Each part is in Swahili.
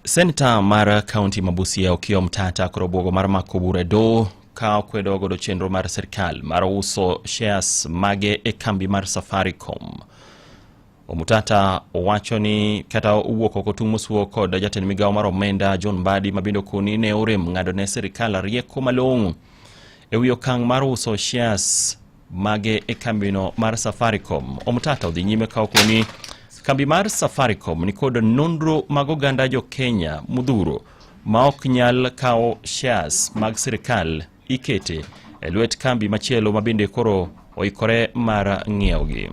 Seneta mar kaunti ma Busia, Okiya Omtatah, koro obwogo mar mako bura e doho ka okwedo godo chenro mar sirkal mar uso shares mage e kambi mar Safaricom. Omtatah owacho ni kata owuok oko tung' mosuo kod jatend migawo mar omenda, John Mbadi, ma bende okoni ne orem ng'ado ne sirkal rieko malong'o e wi okang' mar uso shares mage e kambino mar Safaricom. Omtatah odhi nyime ka okoni kambi mar Safaricom nikod nonro mag oganda jo Kenya modhuro ma ok nyal kawo shares mag sirkal ikete e lwet kambi machielo ma bende koro oikore mar ng'iewogi.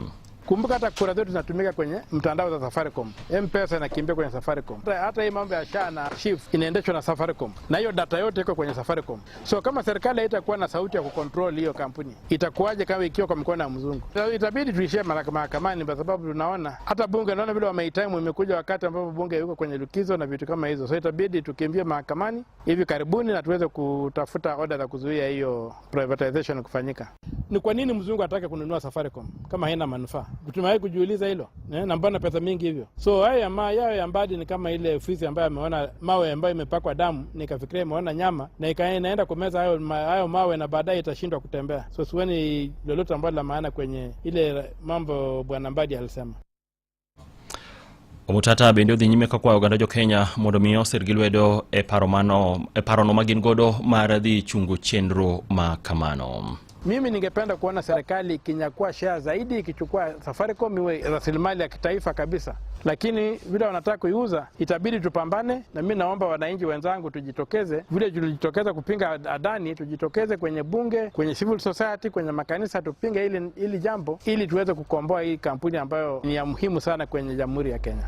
Kumbuka hata kura zetu zinatumika kwenye mtandao za Safaricom. M-Pesa inakimbia kwenye Safaricom. Hata hii mambo ya SHA na SHIF inaendeshwa na Safaricom, na hiyo data yote iko kwenye Safaricom. So kama serikali haitakuwa na sauti ya kucontrol hiyo kampuni, itakuwaje kama ikiwa kwa mkono ya mzungu? So, itabidi tuishie mahakamani, kwa sababu tunaona hata bunge, naona vile wameitime, imekuja wakati ambapo bunge yuko kwenye likizo na vitu kama hizo. So itabidi tukimbie mahakamani hivi karibuni na tuweze kutafuta order za kuzuia hiyo privatization kufanyika. Ni kwa nini mzungu atake kununua Safaricom kama haina manufaa? Tumewahi kujiuliza hilo eh? Na mbona pesa mingi hivyo? So haya ma yao ya Mbadi ni kama ile fisi ambayo ameona mawe ambayo imepakwa damu, nikafikiria imeona nyama na ikaenda kumeza hayo mawe na baadaye itashindwa kutembea. So sioni lolote ambalo la maana kwenye ile mambo bwana Mbadi alisema. Omtatah bende odhi nyime kakwayo oganda jo Kenya mondo mi osir gi lwedo e paro mano e parono ma gin godo mar dhi chungo chenro ma kamano. Mimi ningependa kuona serikali ikinyakua share zaidi, ikichukua Safaricom iwe rasilimali ya kitaifa kabisa, lakini vile wanataka kuiuza itabidi tupambane, na mimi naomba wananchi wenzangu tujitokeze, vile tulijitokeza kupinga Adani, tujitokeze kwenye bunge, kwenye civil society, kwenye makanisa, tupinge hili jambo ili tuweze kukomboa hii kampuni ambayo ni ya muhimu sana kwenye Jamhuri ya Kenya.